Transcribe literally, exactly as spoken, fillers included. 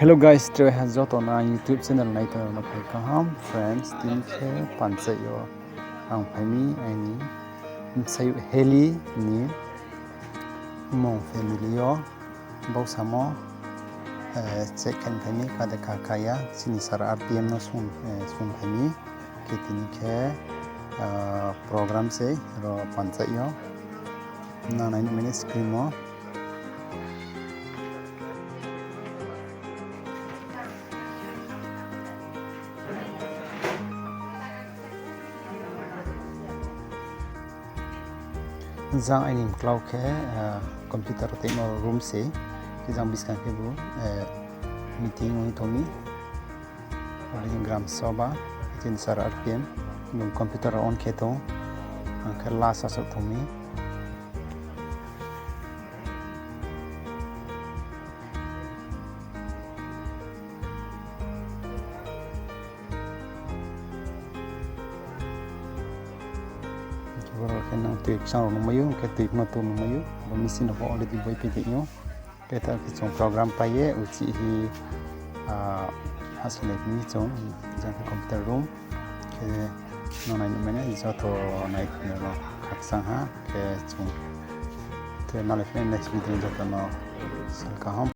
Hello guys, tre ha joto no ang YouTube channel nai tongnai rao no phai kaham. Friends, tini khe Panchayat yo ang phai mi aini bsayouh Heli ni mmung family yo bau samo check khe phai mi, kade kha kha ya, chini sir R P M no sung phai mi. Khe tini khe program se ro Panchayat yo. Nang nai nuhmai ni screen wo. Jang aini mklau khe computer tongmo room se, khe jang buskang khebu meeting ong tong mi. Abo ni gram soba, chini sir R P M, bung computer on khe tong, ang khe last asuh tong mi. Boro khe nang tui kchang rao nungmai ou, khe tui phano tui nungmai ou, bo machine no pho already boi phi tong ou. Khe ta khe chung program pai ye uchih hi, hahsoing lai mi chung, jang khe computer room, khe nang nai nuhmai nai joto nai khna no khakchang ha, khe chung, khe malai phi nai next video joto no sal kaham.